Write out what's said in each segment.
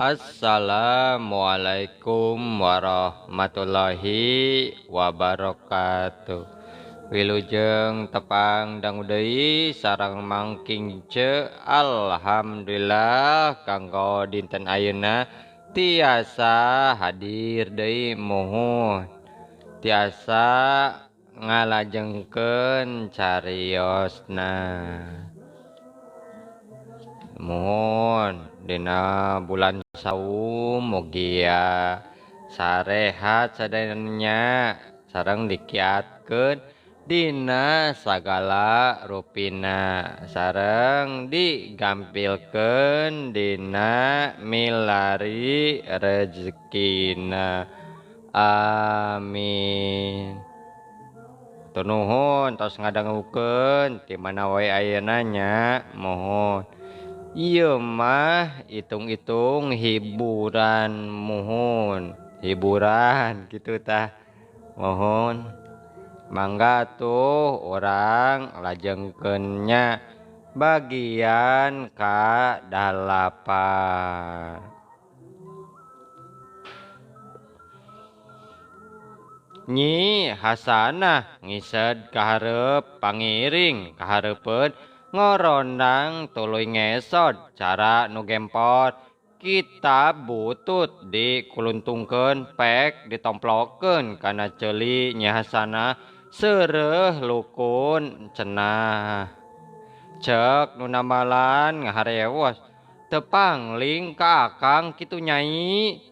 Assalamualaikum warahmatullahi wabarakatuh. Wilujeng tepang dangu deui sareng Mang Kingce. Alhamdulillah kanggo dinten ayeuna tiasa hadir deui, muhun tiasa ngalajengkeun cariosna. Muhun dina bulan saum mugia sarehat sadayana sareng dikiatkeun dina sagala rupina sareng digampilkeun dina milari rezekina. Amin. Hatur nuhun tos ngadangukeun ti mana wae ayeuna nya. Muhun ieu mah hitung-hitung hiburan, muhun hiburan gitu tah. Muhun mangga tuh urang lajengkeun nya bagian ka-8. Nyi Hasanah ngised kaharep pangiring kahareupeun ngorondang tuluy ngesod cara nu gempor kitab butut dikuluntungkeun pek ditomplokeun kana ceuli Nyi Hasanah seureuh lukun cenah. Cek nu nambalan ngaharewos teu pangling ka akang kitu nyai.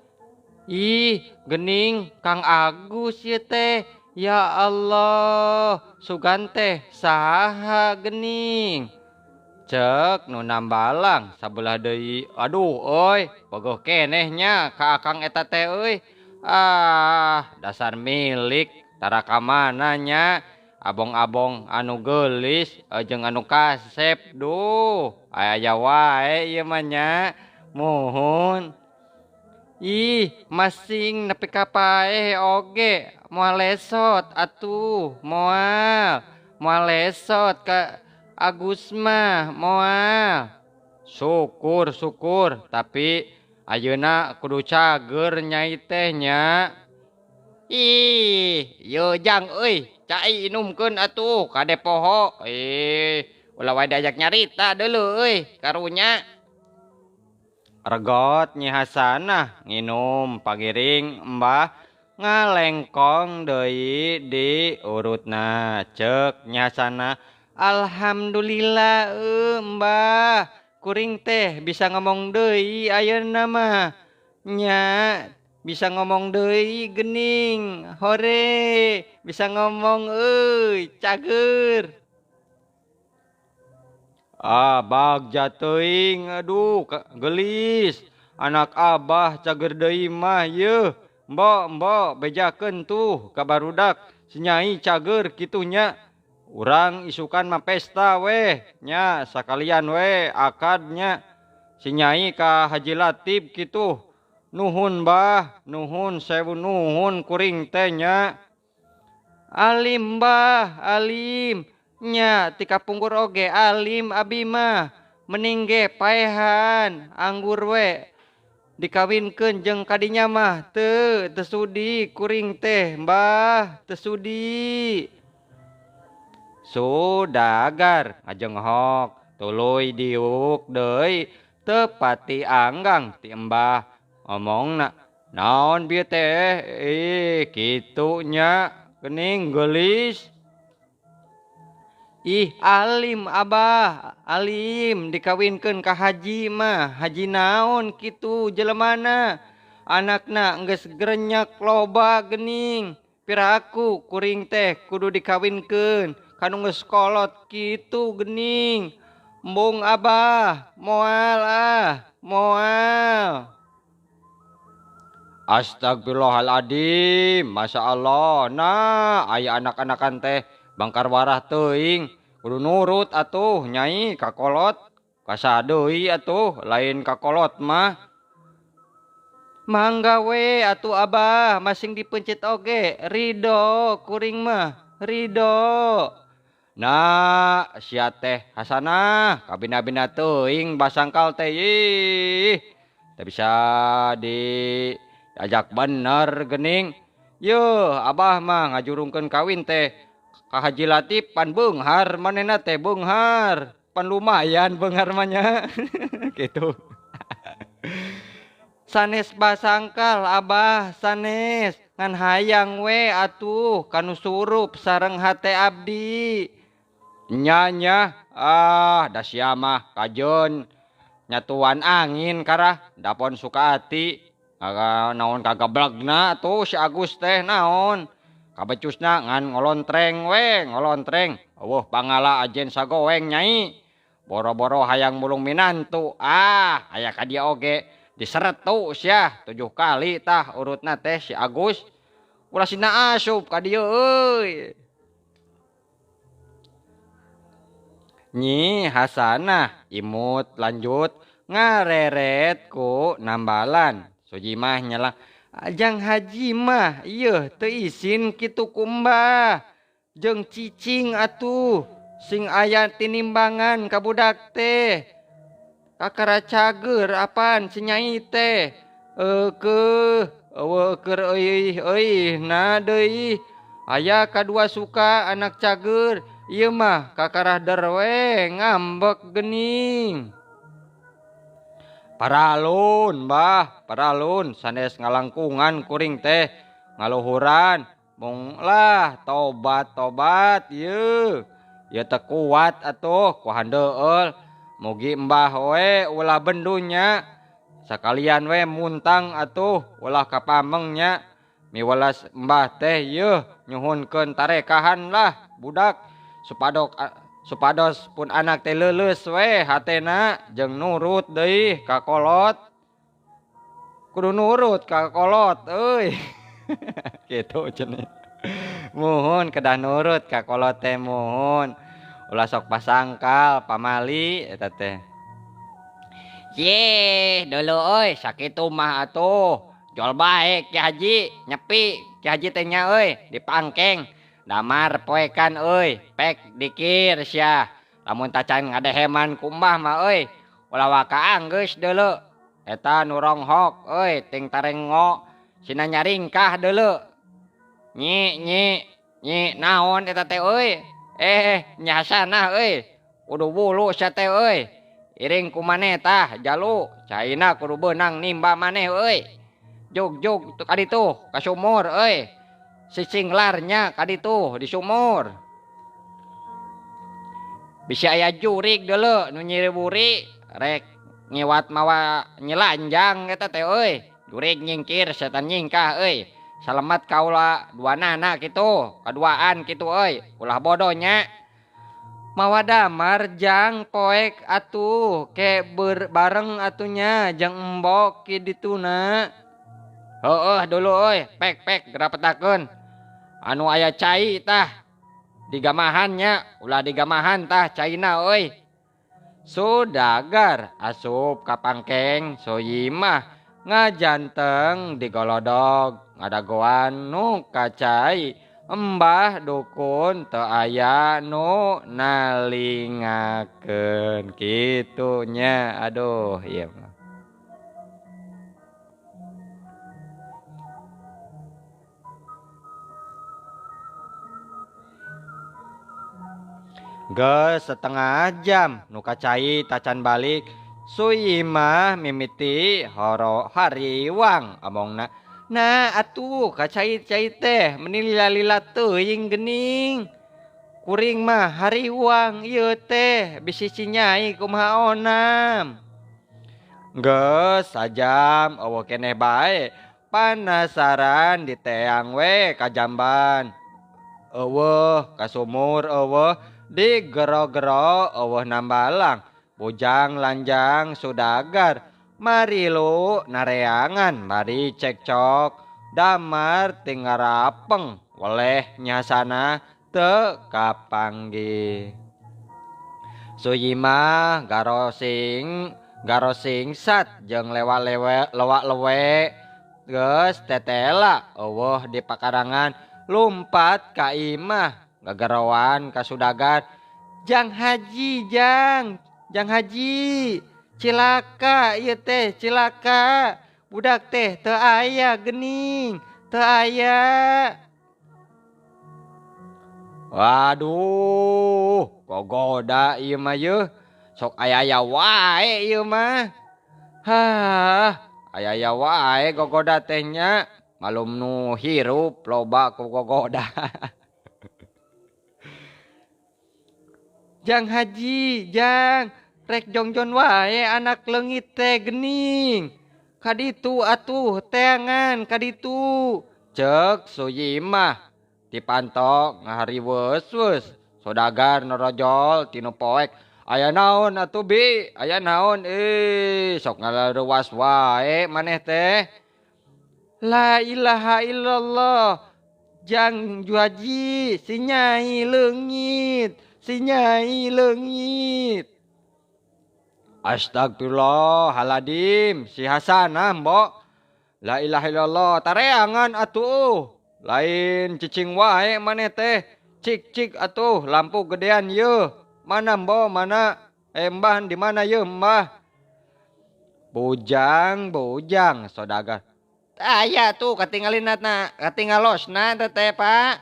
Ih geuning Kang Agus ieu teh. Ya Allah, sugan teh saha geuning. Cek nu nambalang sabelah deui. Aduh euy, bogoh keneh nya ka akang eta teh euy. Ah, dasar milik tara ka mana nya. Abong-abong anu geulis jeung anu kasep. Duh, aya wae ieu mah nya. Muhun. Ih, masing nepi ka paeh oge moal lesot atuh, moal. Moal lesot ka Agus mah, moal. Syukur, syukur, tapi ayeuna kudu cager nyai teh nya. Ih, yeuh jang euy, cai inumkeun atuh kade poho. Ih, ulah wae diajak nyarita deuleu euy, karunya. Regot Nyi Hasanah nginum pagiring embah ngalengkong deui di urutna. Cek Nyi Hasanah, alhamdulillah mbah, kuring teh bisa ngomong deui ayeuna mah. Nya bisa ngomong deui geuning, hore bisa ngomong euy, cager. Ah, bagja teuing, aduh gelis. Anak abah cager deui mah yeuh. Mbok, mbok bejakeun tuh ka barudak si nyai cager kitu nya. Urang isukan mah pesta weh nya, sakalian weh akadnya. Si nyai ka Haji Latif kitu. Nuhun bah, nuhun sewu nuhun kuring teh nya. Alim bah, alim. Nya ti kapungkur oge alim abi mah. Mending ge paehan anggur we dikawinkeun jeung kadinya mah teu, teu sudi kuring teh mbah, teu sudi. Sudagar ngajenghok tuluy diuk deui teu pati anggang ti embah omongna naon bieu teh. Ih kitu nya geuning geulis. Ih alim abah, alim dikawinkeun ka haji mah. Haji naon kitu jelemana, anakna geus grenyak loba geuning. Piraku kuring teh kudu dikawinkeun kanu geus kolot kitu geuning. Embung abah, moal ah, moal. Astagfirullahaladzim, Masya Allah. Nah, aya anak-anakan teh bangkar warah teuing, kudu nurut atuh nyai kakolot, kasadeui atuh lain kakolot mah. Mangga we atuh abah, masing dipencet oge, ridho kuring mah. Ridho. Nah sia teh Hasanah kabina-bina teuing basangkal teh ih teu bisa diajak bener geuning. Yeuh abah mah ngajurungkeun kawin teh ka Haji Latif pan beunghar manehna teh beunghar pan lumayan beunghar mah nya. Kitu. Sanes basangkal abah sanes ngan hayang we atuh kanu surup sareng hate abdi. Nya nya ah da sia mah kajeun nyatuan angin karah dapon suka ati. Naon kagablegna atuh si Agus teh naon kabecusna ngan ngolontreng we ngolontreng eueuh pangala ajen sagoeng nyai boro-boro hayang mulung minantu ah aya ka dieu oge diseretu sia 7 kali tah urutna teh si Agus ulah sina asup ka dieu euy. Nyi Hasanah imut lanjut ngareret ku nambalan. Sujimah nyela ajang haji mah ieu teu isin kitu ku mbah jeung cicing atuh sing aya tinimbangan ka budak teh kakara cager apaan si nyai teh eukeuh eueuh keur euy euy na deui aya kadua suka anak cager ieu mah kakarah derwe ngambek geuning. Paralun bah paralun sanes ngalangkungan kuring teh ngaluhuran mung lah tobat tobat ieu ieu teu kuat atuh ku handeueul mugi mbah we ulah bendunya sakalian we muntang atuh ulah kapameng nya miwelas mbah teh ieu nyuhunkeun tarekahan lah budak supados pun anak teh leuleus we hatena jeung nurut deui ka kolot kudu nurut ka kolot euy. Kitu cenah muhun kedah nurut ka kolot teh muhun ulah sok pasangkal pamali eta teh. Ye dulu euy sakitu mah atuh jual bae Ki Haji nyepi Ki Haji teh nya euy dipangkeng damar poekan euy pek dikir sia lamun tacan ngadeheman ku mbah mah euy ulah waka anggeus deuleu eta nu ronghok euy ting tarengo sina nyaringkah deuleu nyi nyi nyi naon eta teh euy Nyi Hasanah euy kudu bulu sia teh euy iring ku maneh tah jalu caina kudu beunang nimba maneh euy jug-jug tu kaditu ka sumur euy sisinglarnya kaditu di sumur bisi aya jurig deuleu nu nyiriburi rek ngiwat mawa nyilanjang eta teh euy jurig nyingkir setan nyingkah euy salemat kaula duanana kitu kaduaan kitu euy ulah bodoh nya mawa damar jang poek atuh ke bareng atunya jeung embok ki dituna heueuh dulu euy pek pek gerapetakeun anu aya cai tah digamahan nya ulah digamahan tah caina euy sudagar asup ka pangkeng Soyimah ngajanteng digolodog ngadagoan nu kacai embah dukun teu aya nu nalingakeun kitu nya aduh ieu mah. Geus setengah jam nu kacai tacan balik Suyimah mimiti horo hariwang amongna. Nah atuh kacai-cai teh meni lila-lila teuing geuning. Kuring mah hariwang ieu teh bisi si nyai kumaha onam. Geus sajam eueuh keneh bae panasaran diteang we ka jamban. Eueuh ka sumur eueuh digero-gero eueuh nambalang. Bujang lanjang sudagar marilu nareangan mari cekcok damar tingarapeng weleh nyasana teu kapanggih. Suyimah garosing sat jeung lewa-lewe lewak-lewe geus tetela eueuh di pakarangan lumpat ka imah. Gagaroan ka sudagar. Jang haji jang, jang haji. Cilaka ieu teh, cilaka. Budak teh teu aya geuning, teu aya. Waduh, gogoda ieu mah yeuh. Sok aya-aya wae ieu mah. Hah, aya-aya wae gogoda teh nya. Malum nu hirup loba ku gogoda. Jang haji, jang, rek jongjon wae anak leungit teh geuning. Kaditu atuh teangan kaditu. Ceuk Suyimah dipantok ngahariweus-weus. Sodagar norojol tinu poek. Aya naon atuh bi? Aya naon? Sok ngalarewas wae maneh teh. La ilaha illallah. Jang juaji si nyai leungit, si nyai leungit. Astagfirullahaladzim, si Hasanah mbok. La ilaha illallah, tareangan atuh. Lain cicing wae maneh teh. Cik-cik atuh lampu gedean yeuh. Mana mbok, mana? Mbah di mana yeuh mbah? Bujang, bujang sodagar. Aya tuh katingalin na, katingalosna teh Pak.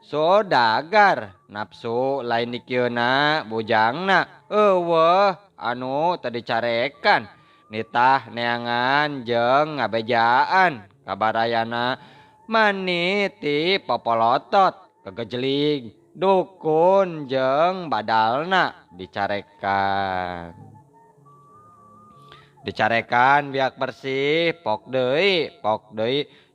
Sodagar nafsu lain dikieuna bujangna. Eueuh anu tadi carekan nitah neangan jeung ngabejaan kabarayana maniti popolotot kegejelig dukun jeung badalna dicarekan. Dicarekan biak bersih pok deui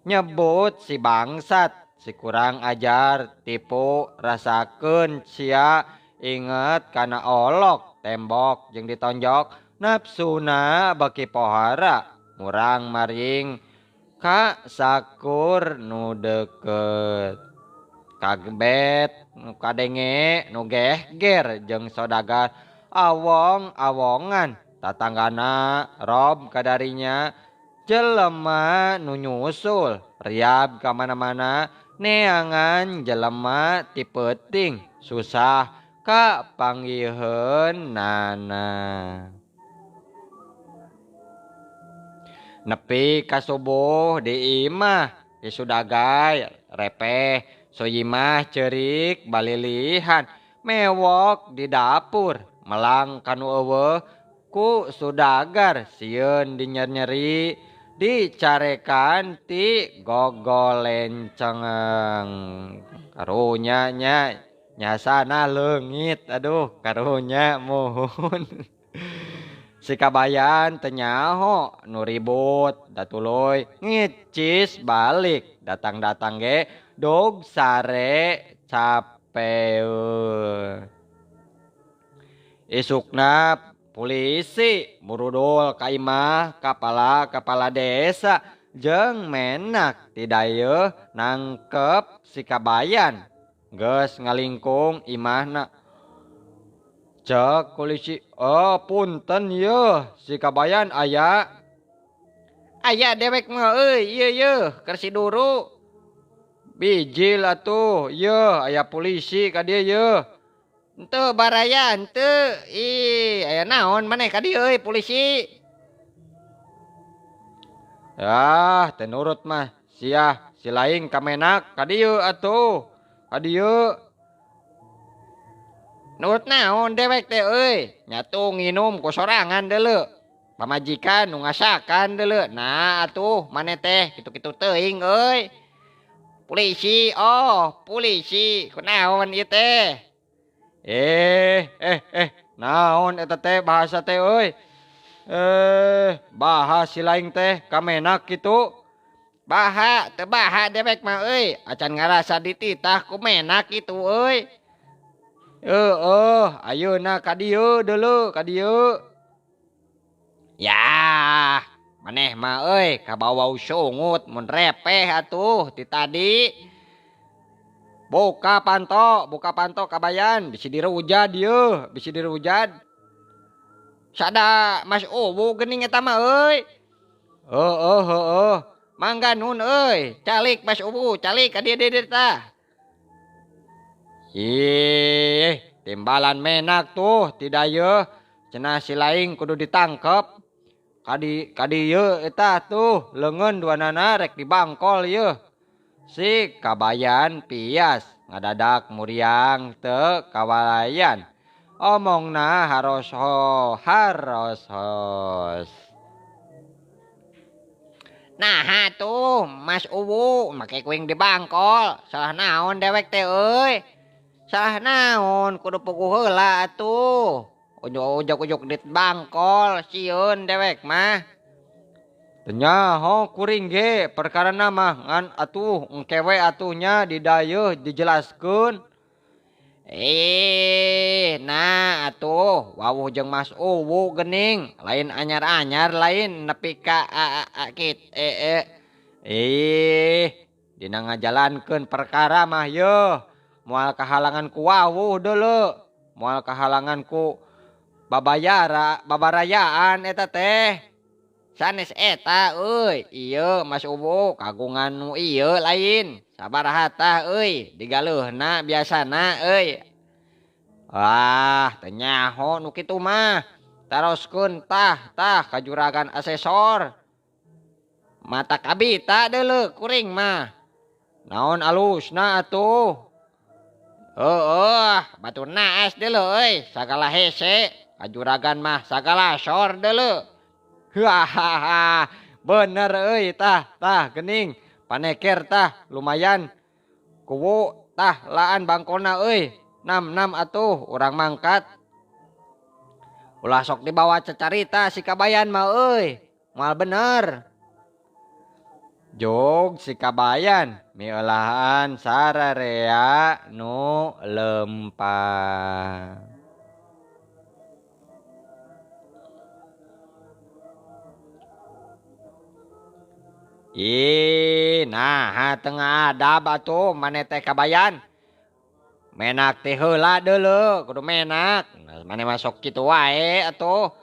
nyebut si bangsat si kurang ajar tipu rasakeun sia inget kana olok tembok jeung ditonjok nafsuna baki pohara murang maring ka sakur nu deukeut kagebet nu kadenge nu gehger jeung sodagar awong-awongan tatanggana rob kadarinya jelema nu nyusul riab ka mana-mana neangan jelema ti peuting susah ka panggiheun nana. Nepi ka subuh di imah di sudagai repeh Suyimah ceurik balilihan mewok di dapur melang kanu eueuh ku sudagar sieun dinyer-nyeri dicarekan ti gogolencengeng. Karunya nya nyasana leungit, aduh karunya muhun. Si kabayan teu nyaho nu ribut datuluy ngicis balik datang-datang ge dog sare capeun. Isukna polisi murudul ka imah kapala desa jeung menak tidayeuh nangkep si kabayan. Geus ngalingkung imahna. Cek polisi, oh punten yeuh si kabayan aya. Aya dewek mah euy ieu yeuh keur si duru. Bijil atuh yeuh aya polisi ka dieu yeuh. Henteu baraya henteu. Ih aya naon maneh ka dieu euy polisi. Ah teu nurut mah sia si laing ka menak ka dieu atuh. Ka dieu. Nurut naon dewek teh euy, nyatu nginum ku sorangan deuleu. Pamajikan nu ngasakan deuleu. Nah atuh maneh teh kitu-kitu teuing euy. Polisi, oh polisi, kunaon ieu teh? Naon eta teh bahasa teh euy? Bahas si laing teh ka menak kitu. Baha, teu baha dewek mah euy, acan ngarasa dititah ku menak kitu euy. Ayeuna ka dieu deuleu, ka dieu. Yah, maneh mah euy kabawa sungut mun repeh atuh ti tadi. Buka panto kabayan bisi dirujad yeuh, bisi dirujad. Sada Mas Uwu geuning eta mah euy. Heueuh heueuh. Mangga nun euy, calik Mas Uwu, calik ka dieu dieu tah. Ih, timbalan menak tuh tidak ye, cenah si laing kudu ditangkep. Kadi kadi ye eta tuh leungeun duanana rek dibangkol ye. Si Kabayan pias ngadadak muriang teu kawalayan. Omongna haros ho haros hos. Naha tuh Mas Uwu make kuing dibangkol, salah naon dewek teh euy. Salah naon kudu puguh heula atuh. Ujug-ujug dibangkol sieun dewek mah. Teu nyaho kuring ge perkarana mah ngan atuh engke we atuh nya di dayeuh dijelaskeun. Ih, nah atuh wawuh jeung Mas Uwu geuning, lain anyar-anyar lain nepi ka kit Ih, dina ngajalankeun perkara mah yeuh moal kahalangan ku wawuh deuleu, moal kahalangan ku babayara babarayaan eta teh. Sanes eta euy, ieu Mas Uwu kagungan nu ieu lain. Sabaraha tah euy digaleuhna biasana euy. Ah, teu nyaho nu kitu mah. Taroskeun tah tah ka juragan asesor. Mata kabita deuleu kuring mah. Naon alusna atuh? Heueuh, batur naas deuleu euy, sagala hese, ka juragan mah sagala sor deuleu. Hahaha, bener euy tah tah geuning paneker tah lumayan. Kuwu tah laan bangkona euy, nam-nam atuh urang mangkat. Ulah sok dibawa cacarita si Kabayan mah euy, moal bener. Jog si Kabayan mieulaan sararea nu lempang. Ih, naha teu ngadab atuh maneh teh Kabayan. Menak teh heula deuleu, kudu menak. Maneh mah sok kitu wae atuh.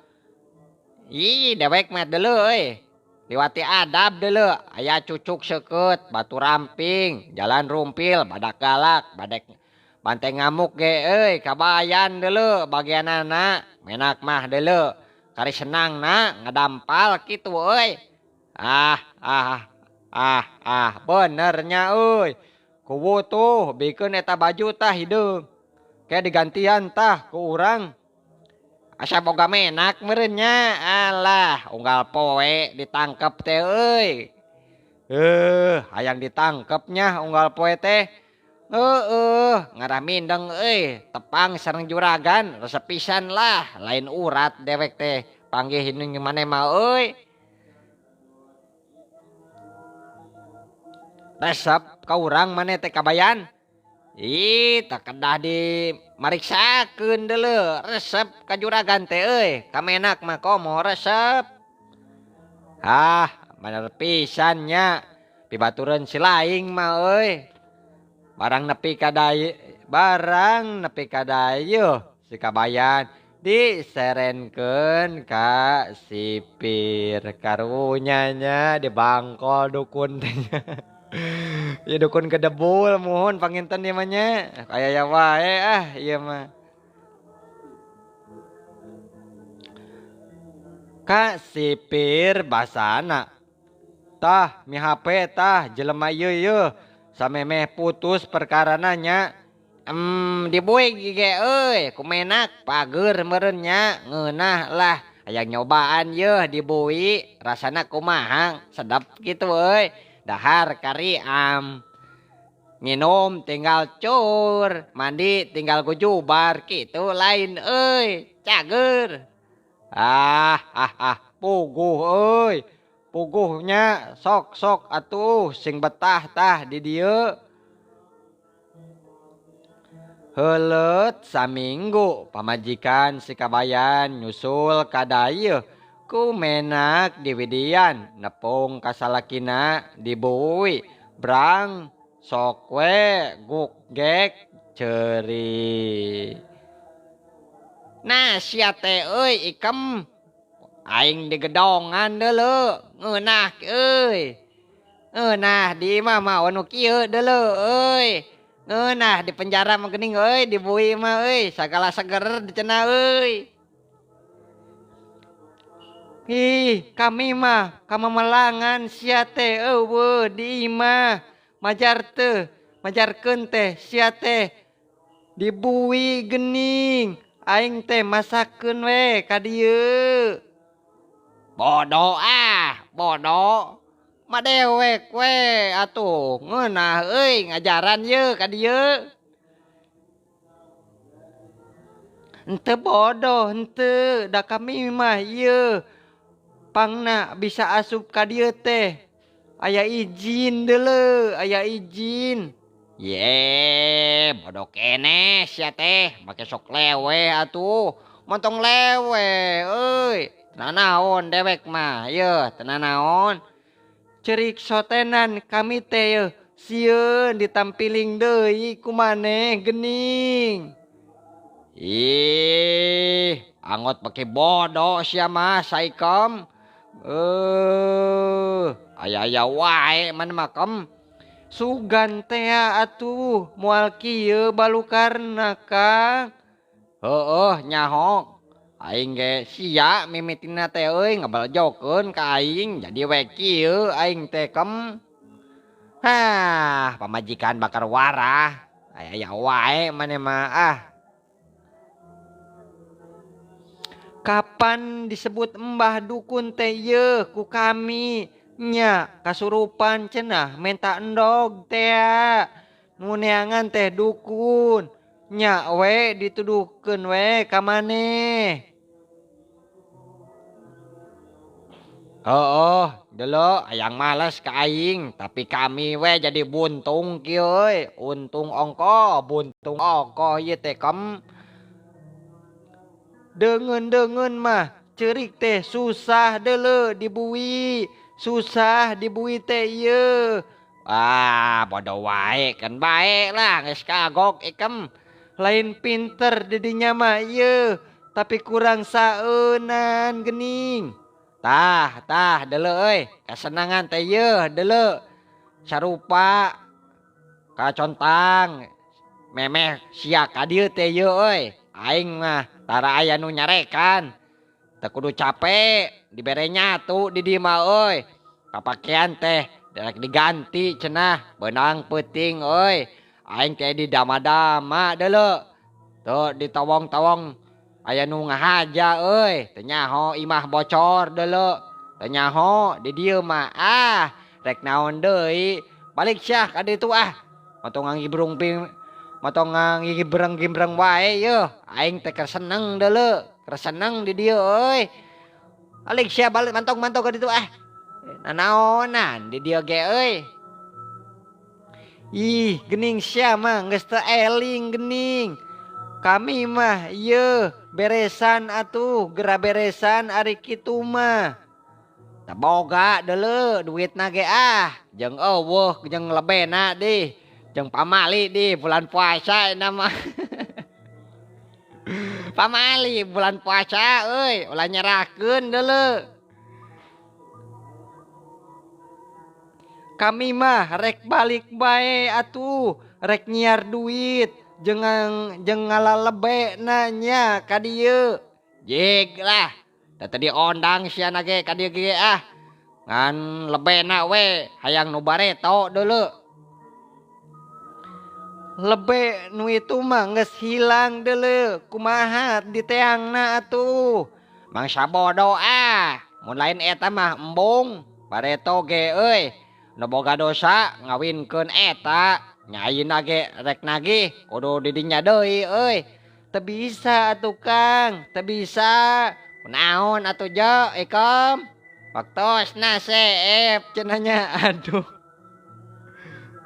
Ih, dewek mah deuleu euy. Liwati adab deuleu, aya cucuk seukeut, batu ramping, jalan rumpil, badak galak, badek banteng ngamuk ge euy, Kabayan deuleu bagianana. Menak mah deuleu, kari senangna ngadampal kitu euy. Ah ah ah ah bener nya euy. Kuwu tuh bikeun eta baju tah hideung. Ke digantian tah ku urang. Asa boga menak meureun nya. Alah, unggal poe ditangkep teh euy. Hayang ditangkep nya unggal poe teh. Heueuh, ngarah mindeng euy, tepang sareng juragan, resep pisan lah, lain urat dewek teh. Panggih nu maneh mah euy. Resep ka urang maneh teh Kabayan. Ih, teu kedah dimariksakeun deuleu, resep ka juragan teh euy, ka menak mah komo resep. Ah, bener pisan nya, pibatureun si laing mah euy. Barang nepi ka barang nepi ka dayeuh si Kabayan diserenkeun ka sipir. Karunya nya dibangkol dukun teh nya. Ya dukun kedebul muhun panginten ieu mah nya. Aya ya wae ah ieu mah. Ka sipir basana. Tah mi HP tah jelema ieu yeuh samemeh putus perkarana nya. Dibuig ge euy ku menak pager meureun nya ngeunah lah. Hayang nyobaan yeuh dibui rasana kumaha sedap kitu euy. Dahar kariam, minum tinggal cur, mandi tinggal gujubar kitu lain euy, cager. Ah ah ah puguh euy, puguhnya sok sok atuh sing betah tah di dieu. Heuleut saminggu pamajikan si Kabayan nyusul ka dayeuh. Ku menak diwidian nepung ka salakina dibui brang sok we guk gek ceuri. Nah sia teh euy ikem aing digedongan deuleu ngeunah euy. Ngeunah di imah mah nu kieu deuleu euy. Ngeunah di penjara mah geuning euy, dibui mah euy, sagala seger cenah euy. Ih, kami mah kamamelangan sia teh eueuh di imah. Majar teu, majarkeun teh sia teh dibui geuning. Aing teh masakeun we ka dieu. Bodoh ah, bodoh. Ma dewek we atuh ngeunah euy ngajaran ye ka dieu. Henteu bodoh henteu, da kami mah ieu pangna bisa asup ka dieu teh. Aya izin deuleu, aya izin. Ye, bodoh keneh sia teh, make sok lewe atuh. Montong lewe euy. Teu nanaon dewek mah, yeuh teu nanaon. Cerik sotenan kami teh yeuh sieun ditampiling deui ku maneh geuning. Ih, angot make bodoh sia mah saikem. Aya-aya wae maneh mah kem. Sugan teh atuh moal kieu balukarna Kang. Heueuh nyaho. Aing ge sia mimitina teh euy ngabeljokeun ka aing jadi we kieu aing teh kem. Hah, pamajikan bakar warah. Aya-aya wae maneh mah ah. Kapan disebut embah dukun teh yeuh ku kami nya kasurupan cenah menta endog tea. Nu neangan teh dukun. Nya we dituduhkeun we ka maneh. Heueuh, deuleu hayang males ka aing, tapi kami we jadi buntung kieu euy. Untung ongkoh, buntung ongkoh ieu teh kem. Deungeun-deungeun mah ceurik teh susah deuleu dibui, susah dibui teh ieu. Ah, bodoh wae kan bae lah geus kagok ikem. Lain pinter didinya mah ieu, tapi kurang saeunan geuning. Tah, tah deuleu euy, kasenangan teh ieu deuleu. Sarupa kacontang memeh sia ka dieu teh ieu euy. Aing mah tara aya nu nyarekan. Teu kudu capek, dibere nyatu di dieu mah euy. Papakean teh rek diganti cenah, beunang peuting euy. Aing teh didama-dama deuleu. Tuh ditowong-towong aya nu ngahaja euy, teu nyaho imah bocor deuleu. Teu nyaho di dieu mah ah, rek naon deui. Balik sia ka ditu ah. Motong ngangibrung ping, motong ngangibreng-gimbreng wae yeuh. Aing teh keur seneng deuleu, keur seneng di dieu euy. Balik sia balik mantong-mantong ka ditu ah. Nanaonan di dieu ge euy. Ih, gening sia mah geus teu eling gening. Kami mah ieu beresan atuh, geura beresan ari kitu mah. Teu boga deuleu duitna ge ah, jeung eueuh jeung lebena dih, jeung pamali dih bulan puasa eta mah. Pamali bulan puasa euy, ulah nyerahkeun deuleu. Kami mah rek balik bae atuh, rek nyiar duit jeung ngalalebena nya ka dieu. Jig lah, da teu diondang sia na ge ka dieu ge ah. Ngan lebena we hayang nu bareto deuleu. Lebe nu itu mah geus hilang deuleu, kumaha diteangna atuh. Mangsa bodoh ah, mun lain eta mah embung bareto ge euy. Nu boga dosa ngawinkeun eta, nya ayeuna ge rek nagih kudu di dinya deui euy. Teu bisa atuh Kang, teu bisa. Kunaon atuh jo ikem? Waktosna seep cenah nya. Aduh.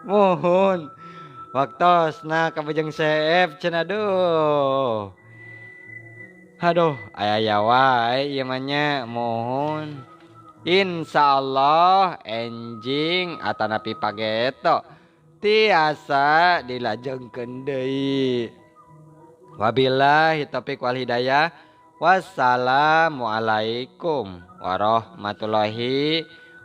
Mohon. Waktosna kabejeng seep cenah aduh. Aduh, aya-aya wae ieu mah nya, mohon. Insyaallah enjing atanapi pageto tiasa dilajengkeun deui. Wabillahi taufiq wal hidayah. Wassalamualaikum warahmatullahi